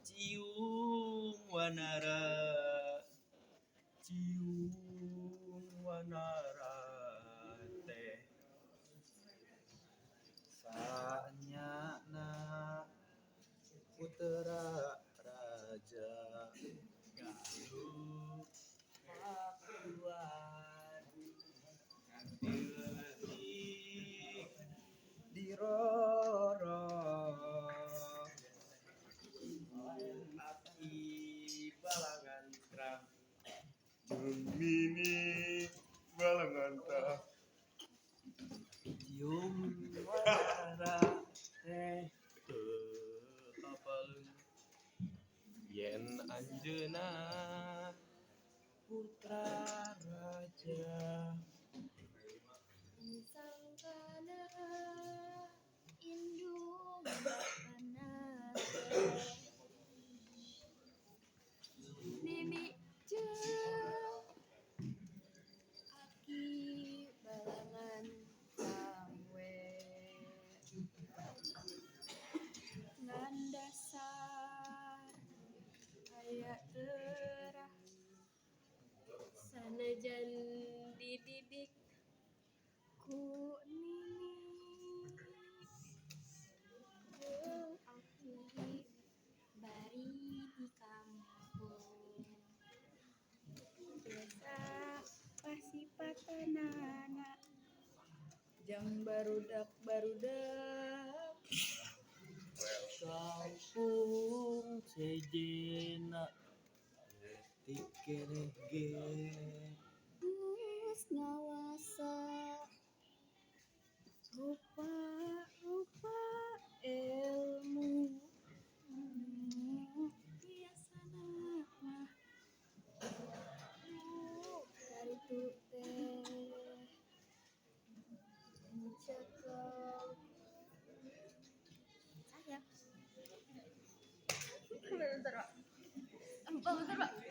Ciung Wanara, Ciung Wanara teh Saenyana putera raja Galuh Pakuan nganti leutik diroro. Aki Balangantrang Jeung Nini Balangantah. Ciung Wanara teh teu apaleun yen anjeunna putra raja. Sangkana indung bapana teh Nini jeung Aki Balangantrang we ngan dasar aya terah sanajan dididik ku nini jeung aki bari di kampung biasa pasipatanana Jang barudak-barudak. Kampung sejenna leutik keneh ge. Geus ngawasa Rupa-rupa ilmu nu biasana mah nu karitu teh nu cakep saya. Bentar, Pak. Oh, bentar, Pak.